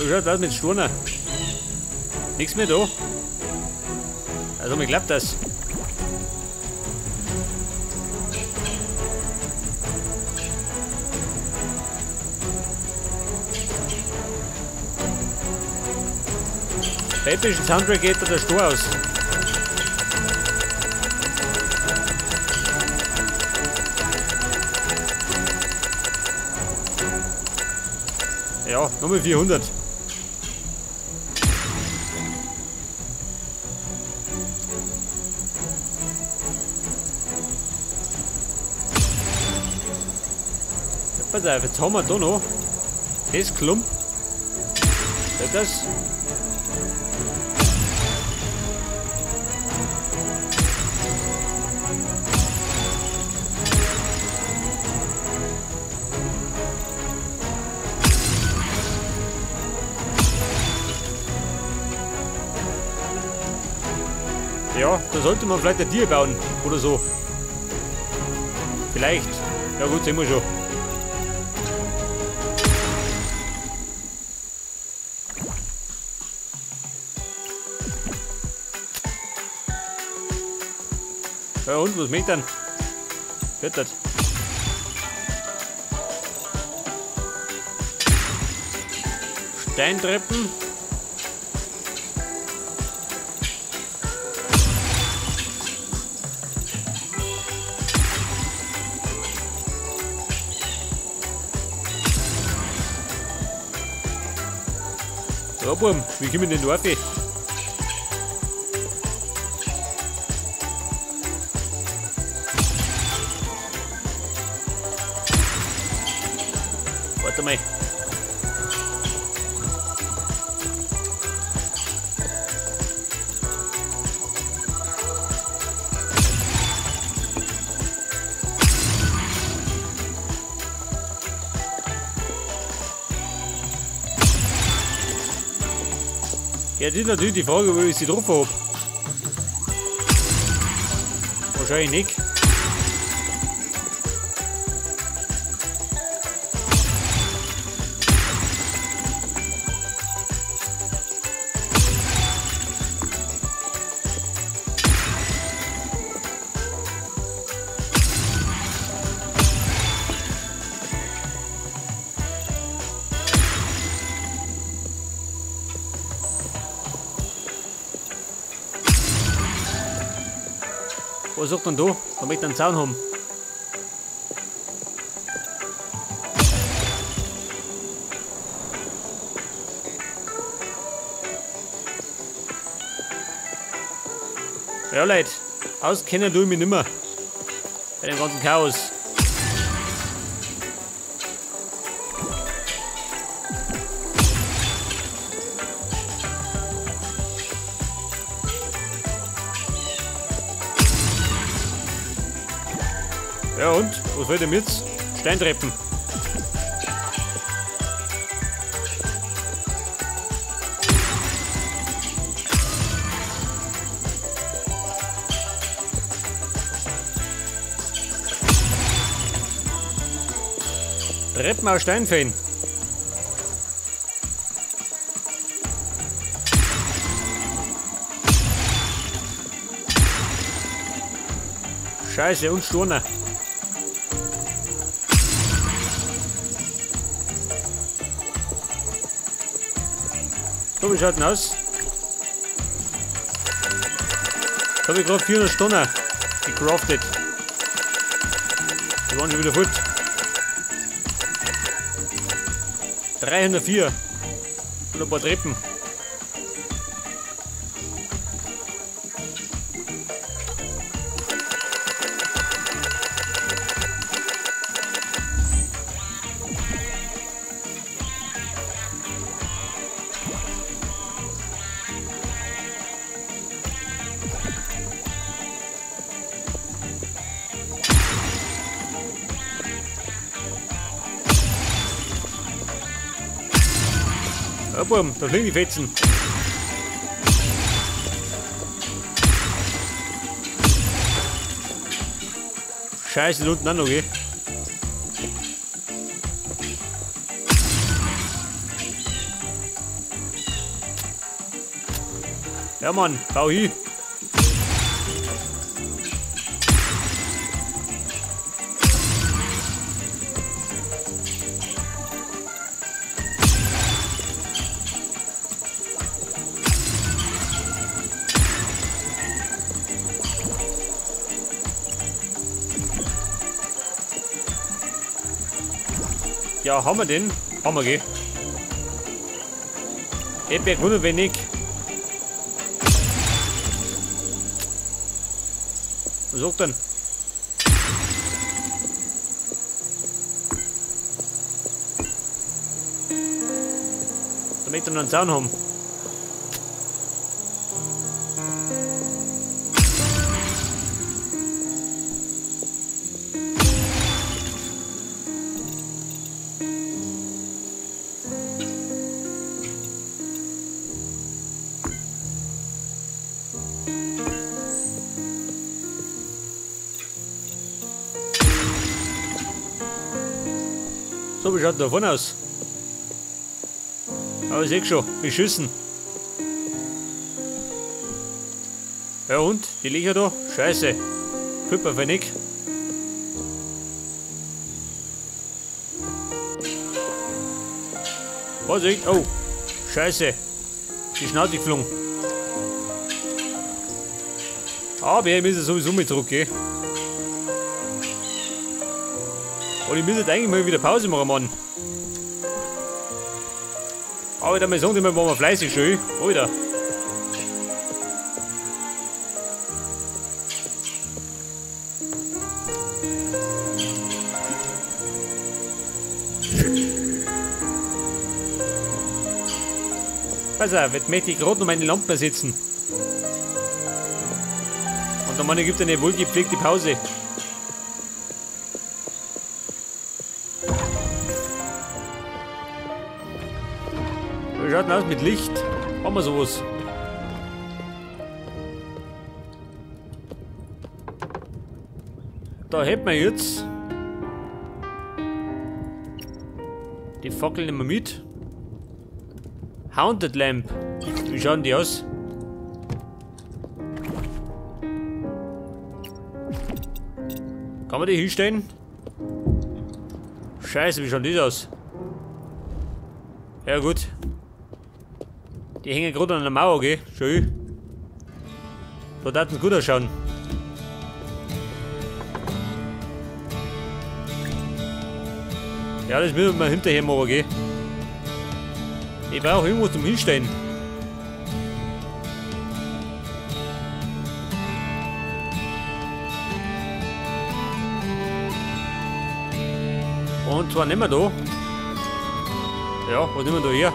Wie schaut das mit Sturner? Nichts mehr da. Also mir klappt das. Bei epischen Soundtrack geht da der Stor aus. Ja, nochmal 400. Ja, pass auf, jetzt haben wir da noch das Klump. Das. Ja, da sollte man vielleicht ein Tier bauen oder so. Vielleicht. Ja gut, sehen wir schon. Ja und, was mit dann? Wird das? Steintreppen. Ja, Bum, wie kommen wir denn da rauf? Warte mal. Ja, das ist natürlich die Frage, wo ich sie drauf habe. Wahrscheinlich nicht. Was sagt denn da? Da möchte ich einen Zaun haben. Ja, Leute, auskennen tue ich mich nimmer. Bei dem ganzen Chaos. Ja und? Was wollt ihr jetzt? Steintreppen. Treppen aus Steinfällen. Scheiße, und Sturner. So, wie schaut denn aus? Da habe ich gerade 400 Stunden gecraftet. Die waren schon wieder fort. 304. Und ein paar Treppen. Ja, Buben, da fliegen die Fetzen. Scheiße, da unten auch noch, gell? Ja Mann, bau hin. Ja, haben wir den? Haben wir, gell? Ich bin gut wenig. Was sagt denn? Da möchte ich noch einen Zaun haben. So, wie schaut denn da vorne aus? Aber ich seh schon, beschissen. Ja und? Die Löcher da? Scheiße. Küpper wenig. Vorsicht! Oh! Scheiße! Die Schnauze geflogen. Aber ich muss sowieso mit zurück, gell? Und ich müsste eigentlich mal wieder Pause machen, Mann. Aber ich würde mal sagen, die waren wir fleißig schön. Alter. Pass auf, jetzt möchte ich gerade noch meine Lampen ersetzen. Und dann gibt es eine wohlgepflegte Pause. Wie schaut denn aus mit Licht? Haben wir sowas? Da hätten wir jetzt die Fackel nehmen wir mit. Haunted Lamp. Wie schauen die aus? Kann man die hinstellen? Scheiße, wie schaut das aus? Ja gut. Die hängen gerade an der Mauer, gell? Schön. Da darf es gut ausschauen. Ja, das müssen wir hinterher machen, gell? Ich brauche irgendwas zum Hinstellen. Und zwar nehmen wir da. Ja, was nehmen wir da her?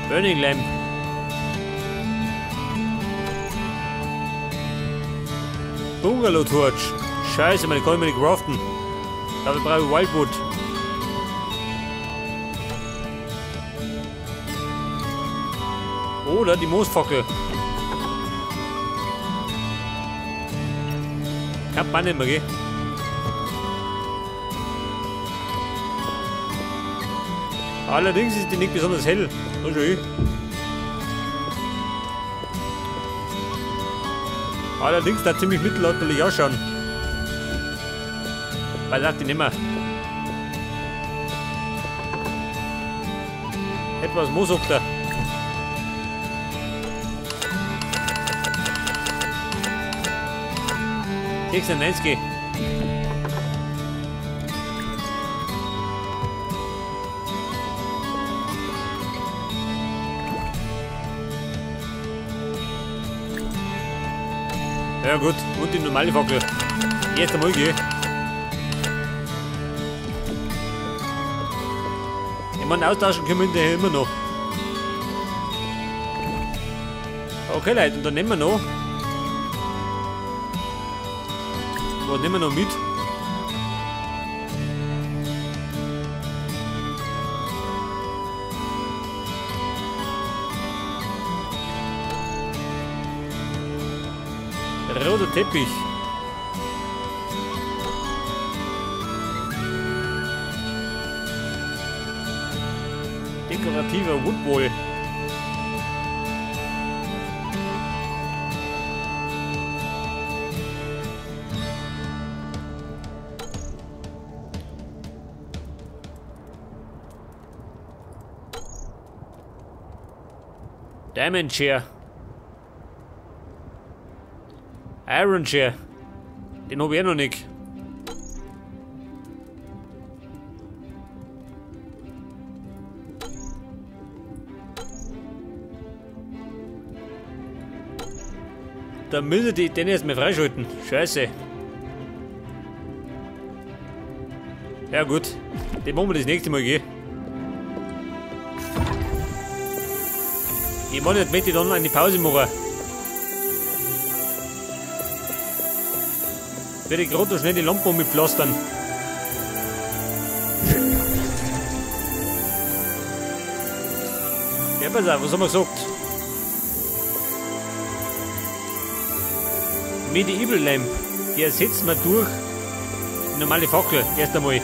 Burning Lamp. Bungalow Torch. Scheiße, man kann ich mir nicht craften. Dafür brauche ich Wildwood. Oder die Moosfackel. Kann man nicht mehr, gell? Allerdings ist die nicht besonders hell. So schön. Allerdings da ziemlich mittelalterlich ausschauen. Weil dachte ich nicht mehr. Etwas Moosokter. 96. Ja gut, und die normale Fackel. Jetzt einmal geh. Ich meine, austauschen können wir hinterher immer noch. Okay Leute, und dann nehmen wir noch. Was nehmen wir noch mit? Roter Teppich. Dekorativer Woodwall. Diamond Chair. Iron Chair. Den hab ich eh noch nicht. Da müssen die den erstmal freischalten. Scheiße. Ja gut. Den machen wir das nächste Mal, gell? Ich meine, jetzt möchte ich dann eine Pause machen. Werde ich gerade noch schnell die Lampe mit pflastern. Ja, pass auf, was haben wir gesagt? Medieval Lamp. Die ersetzen wir durch normale Fackel. Erst einmal.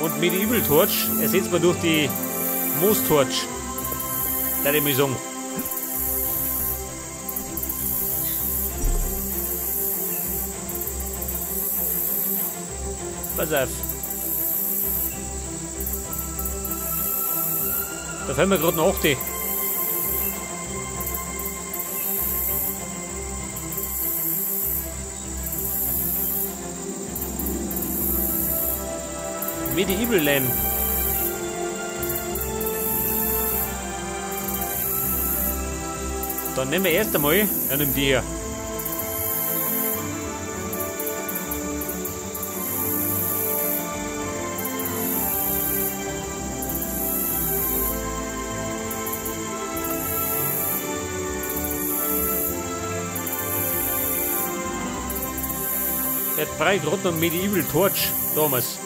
Und Medieval Torch ersetzt man durch die Moos Torch. Da ich mal sagen. Pass auf. Da fällt mir gerade noch 8. Medieval Lamp. Dann nehmen wir erst einmal, ja, nimm die hier. Jetzt brauche ich gerade noch Medieval Torch, damals.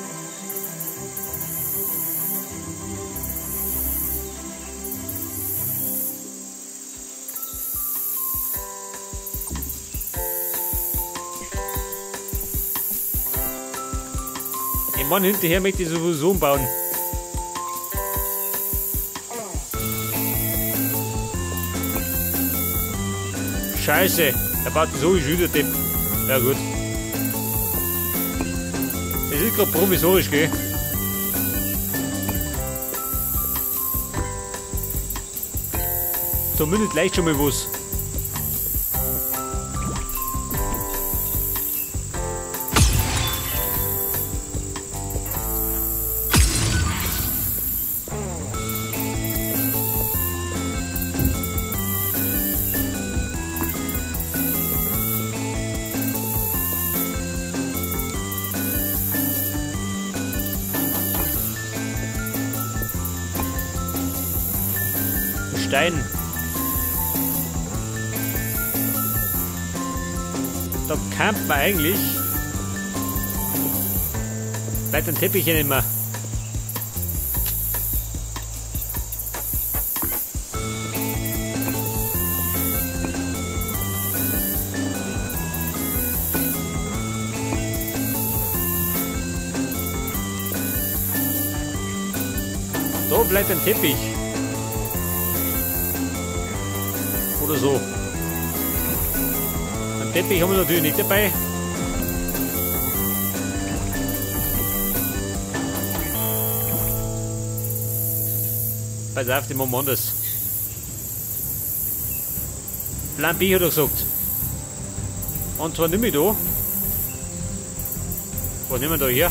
Ich meine, hinterher möchte ich sowieso umbauen. Scheiße, er baut so wie wieder Depp. Ja gut. Das ist gerade provisorisch, gell? Zumindest leicht schon mal was. Stein. Da kann man eigentlich weiter den Teppich nehmen. Da bleibt ein Teppich. Oder so. Einen Teppich haben wir natürlich nicht dabei. Pass auf, den machen wir anders. Plan B hat er gesagt. Und zwar nehme ich da. Was nehmen wir da her?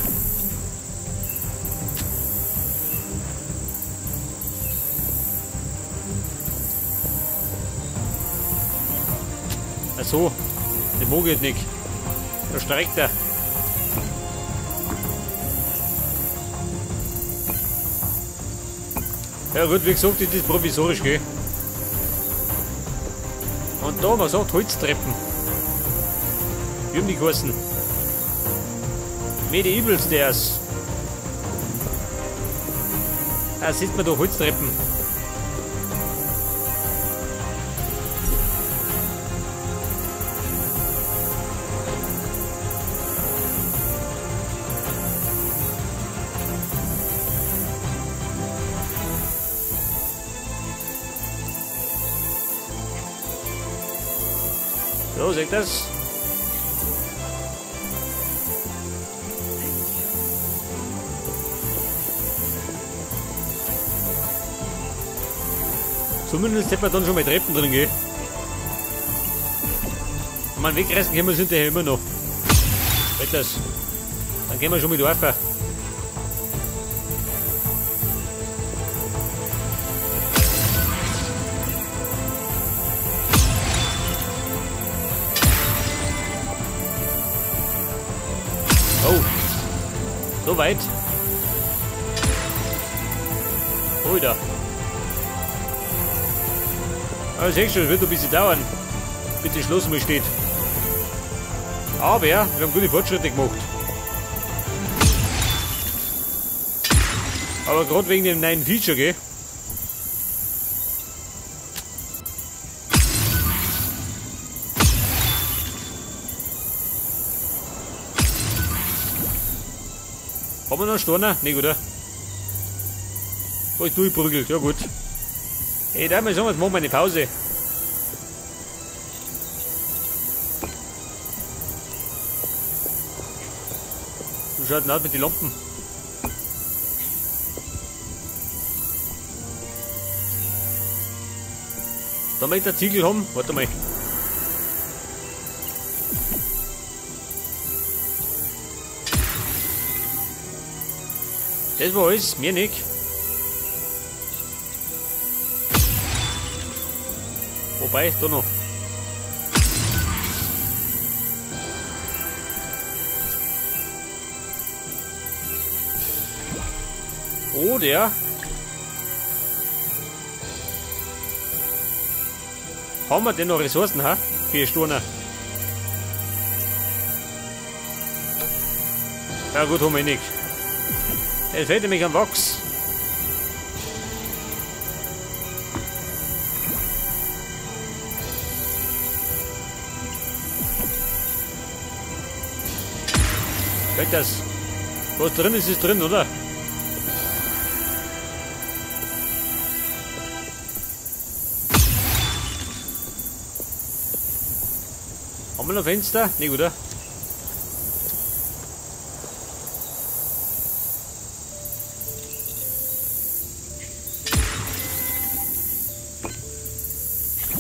Ach so, der mag ich nicht. Da streikt er. Ja gut, wie gesagt, das ist provisorisch, gell? Und da haben wir gesagt, Holztreppen. Wie haben die geheißen? Medieval Stairs. Da sieht man da Holztreppen. So, seht das? Zumindest hätten wir dann schon mal Treppen drin, gell? Und man wegreißen können wir es hinterher immer noch. Seht das? Dann gehen wir schon mit rauf. Oh, so weit. Oh, da. Aber ich sehe schon, es wird ein bisschen dauern, bis das Schloss mal steht. Aber ja, wir haben gute Fortschritte gemacht. Aber gerade wegen dem neuen Feature, gell? Haben wir noch einen Steiner? Nicht, oder? Wo ist durchgeprügelt? Ja gut. Hey, da mal sagen, jetzt machen wir eine Pause. Wie schaut denn aus mit den Lampen? Da möchte ich Ziegel haben. Warte mal. Das war alles, mir nicht. Wobei, da noch. Oh, der. Haben wir denn noch Ressourcen, ha? Für Sturner. Ja gut, haben wir nicht. Es fehlt nämlich am Wachs. Fällt das? Was drin ist, ist drin, oder? Haben wir noch Fenster? Nee, oder?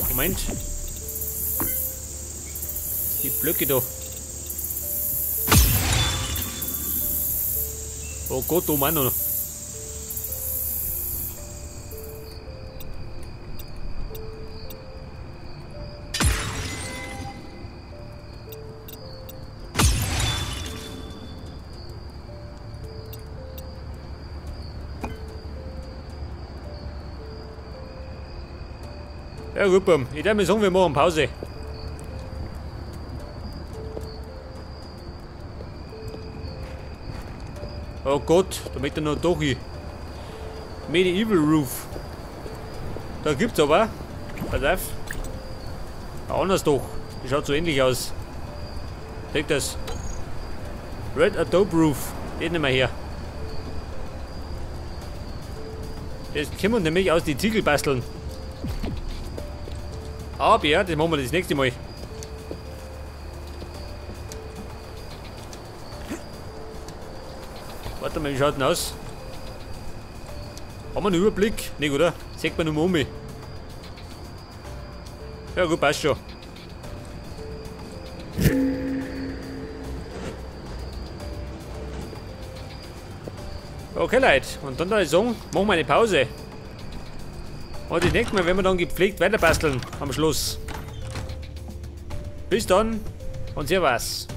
Moment. Die Blöcke da. Oh Gott, oh Mann. Ja gut, Bum. Ich würde mal sagen, wir machen Pause. Oh Gott, da möchte noch doch hin. Medieval Roof. Da gibt's aber. Pass auf. Ein anderes Dach. Die schaut so ähnlich aus. Seht das? Red Adobe Roof. Den nehmen wir her. Das können wir nämlich aus den Ziegel basteln. Aber ja, das machen wir das nächste Mal. Warte mal, wie schaut denn aus? Haben wir einen Überblick? Nicht, oder? Sieht man nur um mich. Ja gut, passt schon. Okay, Leute. Und dann würde ich sagen, machen wir eine Pause. Und das nächste Mal werden wir dann gepflegt weiter basteln am Schluss. Bis dann und servus.